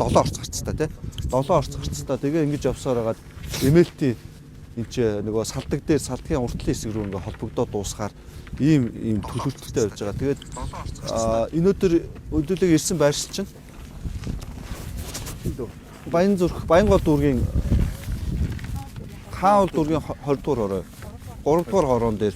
долоо орц гарцтай тий. Долоо орц гарцтай. Тэгээ ингэж явсаар хагаад MLT энэ ч нөгөө салдаг дээр салдгийн уртлын хэсэг рүү ингээ холбогдоод дуусгаар ийм ийм төлөвлөлттэй явж байгаа. Тэгээд энэ өдөр өдөлөг ирсэн байршил чинь Баян зүрх Баянгол дүүргийн Хаан дүүргийн 20 дугаар хорой 3 дугаар хороон дээр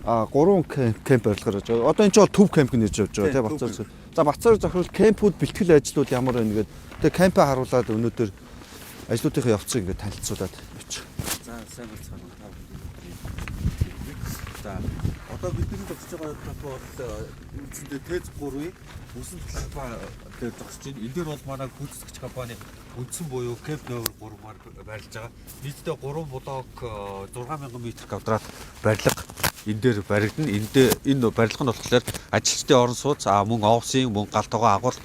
3 кемп барилгаар явж байгаа. Одоо энэ чинь бол төв кемп гэж явж байгаа тийм Бацаар. За Бацаар зохиол кемпүүд бэлтгэл ажлууд ямар байна гэдэг. Тэгээ кемпээ харуулад өнөөдөр ажлуудынхаа явцыг ингээд танилцуулаад явчих. За сайн байцгаана уу та бүхэнд. За одоо бидний зогсож байгаа талбай бол үндсэндээ ТЭЦ 3-ын үсэн талбай дээр зогсож байна. Энэ дээр бол манай гүйцэтгэгч компани үндсэн буюу Кемп номер 3 маань байрлаж байгаа. Нийтдээ 3 блок 6000 м квадрат барилга энэ дээр баригдана. Энэ дээр энэ барилга нь болохоор ажилчдын орон сууц, мөн офисын, мөн гал тогоо агуулах,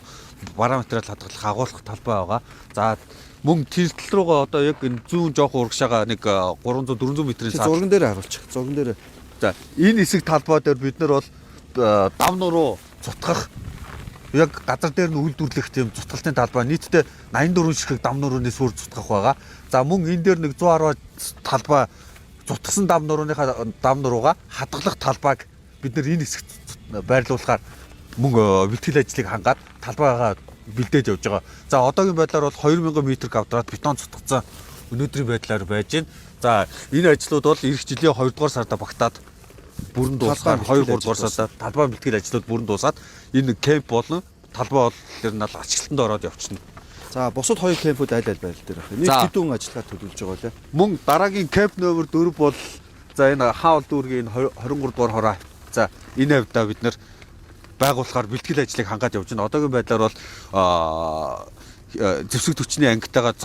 бараа материал хадгалах, агуулах талбай байгаа. За мөн тэр тал руугаа одоо яг энэ зүүн жоохон урагшаага нэг 300 400 метрийн цааш зурган дээр харуулчих. Зурган дээр. За энэ хэсэг талбай дээр бид нар бол дав нуруу цутгах яг газар дээр нь үйлдвэрлэх тийм цутгалтын талбай нийтдээ 84 ширхэг дав нурууны сүр цутгах байгаа. За мөн энэ дээр нэг 110 талбай цутгсан дав нурууныхаа дав нурууга хадгалах талбайг бид нар энэ хэсэгт байрлуулахаар мөн бэлтгэл ажлыг хангаад талбайгаа бэлдээж явж байгаа. За одоогийн байдлаар бол 2000 м квадрат бетон цутгацсан өнөөдрийн байдлаар байж байна. За энэ ажлууд бол эх жилийн 2 дугаар сарда багтаад бүрэн дуусгаар 2 3 дугаар сарда талбай бэлтгэл ажлууд бүрэн дуусаад энэ кемп болон талбай бол тэр нь ал ачлалтанд ороод явчихна. За бусад хоёр кемпүүд аль аль байрал дээр байх. Нэг хэдэн ажиллагаа төлөвлөж байгаа лээ. Мөн дараагийн кемп номер 4 бол за энэ хаал дүүргийн энэ 23 дугаар хороо. За энэ хавьдаа бид нэр байгуулахаар бэлтгэл ажлыг хангаад явж байна. Одоогийн байдлаар бол зэвсэг түвшний ангитайгаа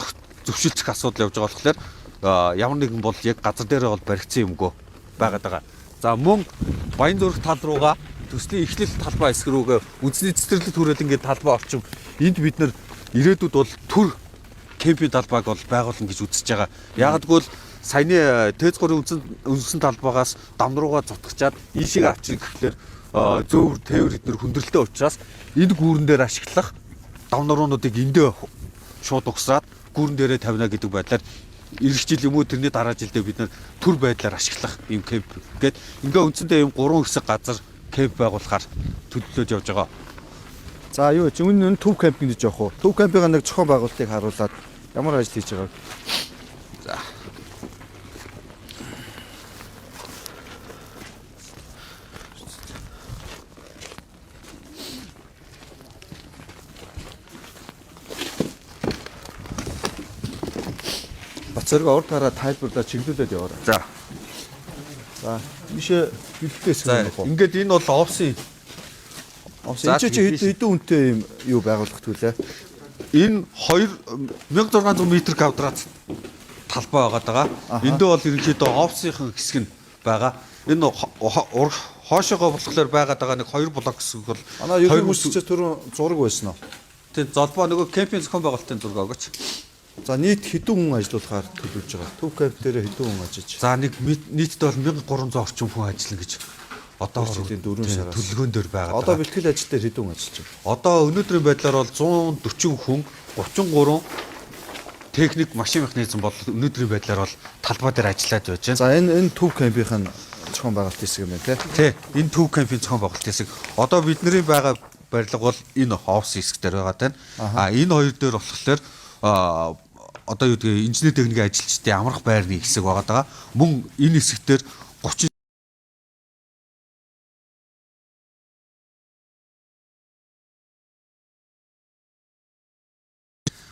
зөвшөлдөх асуудал явж байгаа болохоор ямар нэгэн бол яг газар дээрээ бол баригдсан юмгүй байгаад байгаа. За мөн Баян зүрх тал руугаа төслийн эхлэл талбай хэсэг рүүгээ үндэсний цэцэрлэг түрээлэнгийн талбай орчим энд бид нэр ирээдүйд бол төр кемпинг талбайг бол байгуулна гэж үзэж байгаа. Яагадгүй л саяны ТЭЦ 3-ын үндсэн талбайгаас дам руугаа зутгачаад ийшээ авчиг гэхлээр зөөвөр тээвэр эднэр хүндрэлтэй учраас энэ гүүрэн дээр ашиглах дам нуруунуудыг эндээ шууд угсраад гүүрэн дээрээ тавина гэдэг байдлаар эх жил юм уу тэрний дараа жилдээ бид нэр төр байдлаар ашиглах юм кемп гээд ингээ үндсэндээ юм 3 хэсэг газар кемп байгуулахаар төлөвлөж явж байгаа. За юу чи үнэн төв кемп гэж явах уу? Төв кемпийн нэг зохион байгуулалтыг харуулад ямар ажил хийж байгааг. За. Бацэрэг урд гараа тайлбарлаа чиглүүлээд яваарай. За. За, ийшээ бэлтгэл хэсэг юм уу? Ингээд энэ бол офсын. Офс. Энэ чи хэдэн үнэтэй юм юу байгуулах төлөө? Энэ 2600 м квадрат талбай байгаа даа. Эндээ бол ерөнхийдөө офсынхан хэсэг нь байгаа. Энэ хоошоогоо болохоор байгаад байгаа нэг 2 блок хэсэг бол Манай ерөнхий үйлчлэгчээс түрүүн зураг байсан уу? Тийм, золбоо нөгөө кемпинг зохион байгуулалтын зураг өгөөч. За нийт хэдэн хүн ажиллуулахаар төлөвлөж байгаа? Төв кемп дээр хэдэн хүн ажиллаж? За нэг нийтдээ бол 1300 орчим хүн ажиллана гэж одоо жилийн 4 сараас төлөвлөгөөн дээр байгаа. Одоо бэлтгэл ажил дээр хэдэн хүн ажиллаж байгаа? Одоо өнөөдрийн байдлаар бол 140 хүн, 33 техник машин механизм бол өнөөдрийн байдлаар бол талбай дээр ажиллаад байж байна. За энэ төв кемпийнх нь зохион байгуулалт хэсэг юм байна тий. Тий, энэ төв кемпийн зохион байгуулалт хэсэг. Одоо бидний байгаа барилга бол энэ офс хэсэг дээр байгаа тань. А энэ хоёр дээр болохоор одоо юу гэдгийг инженер техникийн ажилчдын амрах байрны хэсэг байгаа даа. Мөн энэ хэсэг дээр 30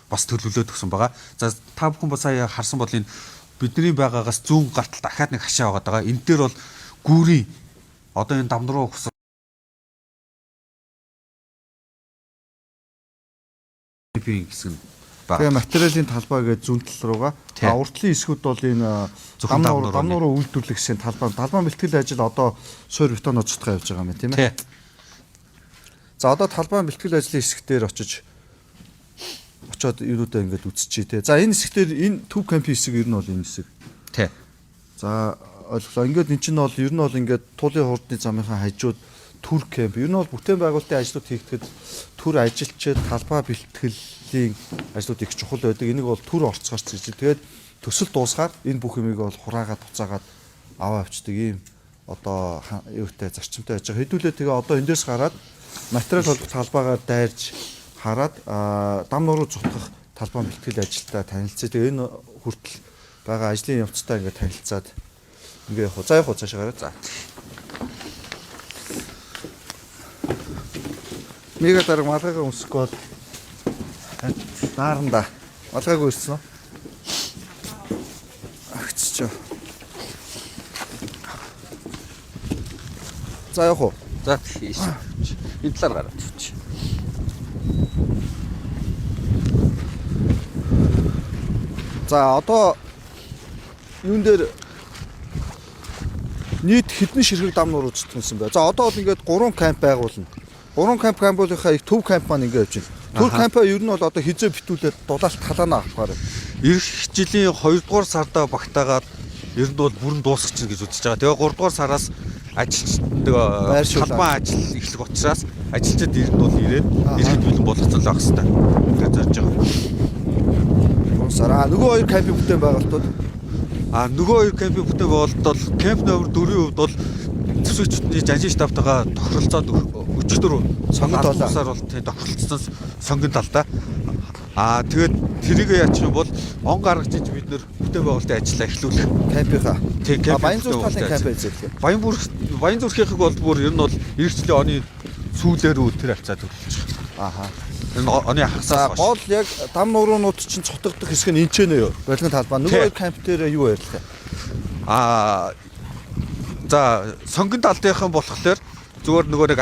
бас төлөвлөөд өгсөн байгаа. За та бүхэн бас сая харсан бол энэ бидний байгаагаас зүүн гартал дахиад нэг хашаа байгаа даа. Энэ дээр бол гүүрийн одоо энэ дам руу өгсөн хэсэг нь байна. Тэгээ материалын талбай гэж зүүн тал руугаа а уртлын хэсгүүд бол энэ дам нуруу үйлдвэрлэх хэсгийн талбай. Талбай бэлтгэл ажил одоо суурь бетоноо цутгаа явж байгаа юм тийм ээ. За одоо талбай бэлтгэл ажлын хэсэг дээр очоод юунуудаа ингээд үзчихье те. За энэ хэсэг дээр энэ төв кемпийн хэсэг ер нь бол энэ хэсэг. Тий. За ойлголоо. Ингээд эн чинь бол ер нь бол ингээд тулын хурдны замынхаа хажууд Төр camp. Ер нь бол бүтээн байгуулалтын ажлууд хийгдэхэд төр ажилчид талбай бэлтгэлийн ажлууд их чухал байдаг. Энийг бол төр орцгоор зэрэг. Тэгээд төсөл дуусгаад энэ бүх юмыг бол хураагаад буцаагаад аваа авчдаг ийм одоо юутай зарчимтай байж байгаа. Хэдүүлээ тэгээ одоо эндээс гараад материал холбох талбайгаар дайрж хараад дам нуруу зутгах талбай бэлтгэл ажилдаа танилцъя. Тэгээ энэ хүртэл байгаа ажлын явцтай ингээд танилцаад ингээ явах уу. За явах уу цаашаа гараад. За. Мега дарга малгайгаа өмсөхгүй бол нааранда. Малгайгүй ирсэн үү? Агцч. За явах уу. За тийш. Энэ талаар гараад явчих. За одоо юун дээр нийт хэдэн ширхэг дам нуруу зүтгэсэн бэ? За одоо бол ингээд 3 camp байгуулна. 3 camp кампуулынхаа их төв camp маань ингээд явж байна. Төв camp аа ер нь бол одоо хизээ битүүлээд дулаалт талаанаа авахаар. Ирэх жилийн 2 дугаар сарда багтаагаад ер нь бол бүрэн дуусгачих гэж үзэж байгаа. Тэгээ 3 дугаар сараас ажилч Байршуулаад. талбай ажил эхлэх учраас ажилчид ер нь бол ирээд ирэхэд бэлэн болгоцсон л байх хэвээр. Тэгээ зорж байгаа. 3 сар. Аа нөгөө хоёр camp ын бүтээн байгуулалтууд А нөгөө хоёр camp ийн бүтээн байгуулалт бол camp номер 4-ийн хувьд бол зэвсэгчдний жанжин штабтайгаа тохиролцоод өчигдөр Сонгон талаа. сар бол тий тохиролцсон сонгон талдаа. А тэгээд тэрийг яачих юм бол он гаргаж иж бид нэр бүтээн байгуулалтын ажлаа эхлүүлэх. camp ынхаа. Тий, camp ийн А Баян зүрх бүтээн талын байгуулалтын camp эзэлэх. Баян зүрхийнхэг бол бүр ер нь бол ирэх жилийн оны сүүлээр үү тэр хавцаа төлөвлөж байгаа. Аха. Энэ оны За хагасаас хойш. гол яг дам нуруунууд чинь цутгадах хэсэг нь энэ ч нэ юу? Болон талбай. Нөгөө Тий. хоёр camp дээр юу ярьлах юм? А за сонгон талынхан болохоор зүгээр нөгөө нэг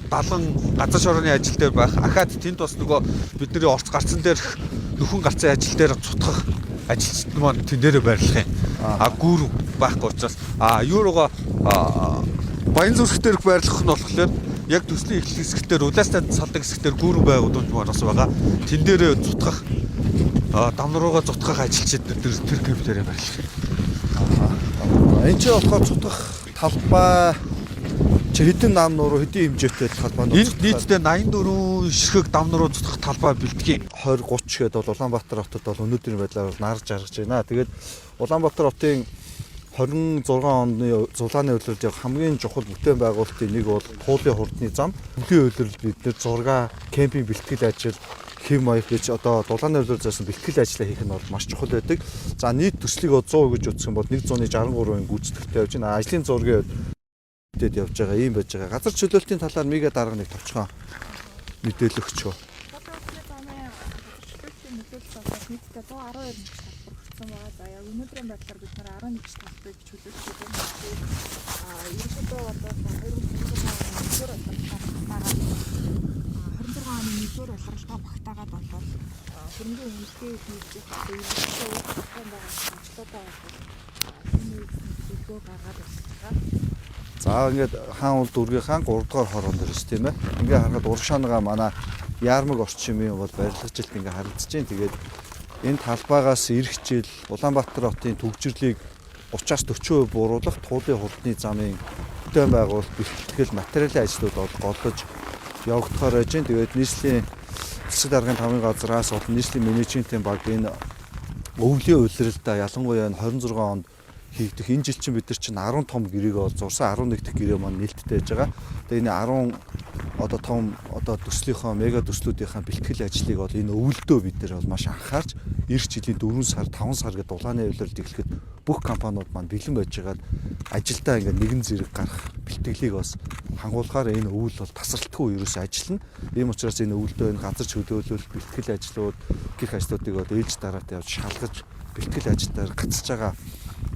далан газар шорооны ажил дээр байх. Ахаад тэнд бас нөгөө бидний орц гарцан дээрх нөхөн гарцын ажил дээр цутгах ажилчид маань тэн дээрээ байрлах юм. А гүүр байхгүй учраас а юу руугаа баян зүрх дээрх байрлах нь болохоор яг төслийн эхлэл хэсэгтэр улаастай салдаг хэсэгтэр гүүрэн байгууллагууд маань бас байгаа. Тэн дээрээ цутгах дам руугаа цутгах ажилчид тэр тэр кемп дээрээ байрлах. Энэ чинь болохоор цутгах талбай чи хэдэн нам нуруу хэдэн хэмжээтэй талбай Энд нийтдээ 84 ширхэг дам руу цутгах талбай бэлтгэе. 20 30 гээд бол Улаанбаатар хотод бол өнөөдрийн байдлаар бол нар жаргаж байна. Тэгээд Улаанбаатар хотын 26 оны зулааны улиралд яг хамгийн чухал бүтээн байгуулалтын нэг бол Туулын хурдны зам. Бүлийн улиралд бид нэр 6 кемпинг бэлтгэл ажил хэв маяг гэж одоо дулааны улирал заасан бэлтгэл ажлаа хийх нь бол маш чухал байдаг. За нийт төслийг 100% гэж үзэх юм бол 163% гүйцэтгэхтэй явж байна. Ажлын зургийн хувьд дэд явж байгаа юм байж байгаа. Газар чөлөөлтийн талаар мига дарга нэг товчхон мэдээлэл өгч үү. Туулын хурдны замын газар чөлөөлтийн нөлөөлөл бол нийтдээ 112 нэгж талбар өгсөн байгаа. За яг өнөөдрийн байдлаар бид нэр 11 талбарыг чөлөөлж байна. А ерөнхийдөө бол 2026 оны 1-р улиралтаа багтаагаад 26 оны 1-р улиралтаа багтаагаад бол хөрөнгө үнэлгээ хийж одоо ерөнхийдөө бүтээн байгуулалтын ажлуудаа бол энэ төлөвлөгөө гаргаад болж байгаа. За ингээд хаан уул дүүргийнхаа 3 дугаар хороон дээр ш тийм ээ. Ингээ харахад урагшаанагаа манай яармаг орчмын бол барилгажилт ингээ харагдаж байна. Тэгээд энэ талбайгаас ирэх жил Улаанбаатар хотын төгжрлийг 30-аас 40% бууруулах Туулын хурдны замын бүтээн байгуулалт бэлтгэл материалын ажлууд бол голдож явагдахаар байж байна. Тэгээд нийслэлийн засаг даргын тавын газраас бол нийслэлийн менежментийн баг энэ өвлийн улиралдаа ялангуяа энэ 26 онд хийгдэх энэ жил чинь бид нар чинь 10 том гэрээг бол зурсан 11 дахь гэрээ маань нээлттэй байж байгаа. Тэгээ энэ 10 одоо том одоо төслийнхөө мега төслүүдийнхээ бэлтгэл ажлыг бол энэ өвөлдөө бид нар бол маш анхаарч ирэх жилийн 4 сар 5 сар гэдэг дулааны улиралд эхлэхэд бүх компаниуд маань бэлэн байж байгаад ажилдаа ингээд нэгэн зэрэг гарах бэлтгэлийг бас хангуулахаар энэ өвөл бол тасралтгүй ерөөсөө ажиллана. Ийм учраас энэ өвөлдөө энэ газар чөлөөлөл бэлтгэл ажлууд гих ажлуудыг бол ээлж дараатай явж шалгаж бэлтгэл ажилдаар гацж байгаа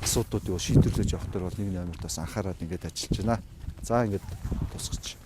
асуудлуудыг бол шийдвэрлэж явах дээр бол нэг номерт бас анхаарал ингээд ажиллаж байна. За ингээд тусгаж.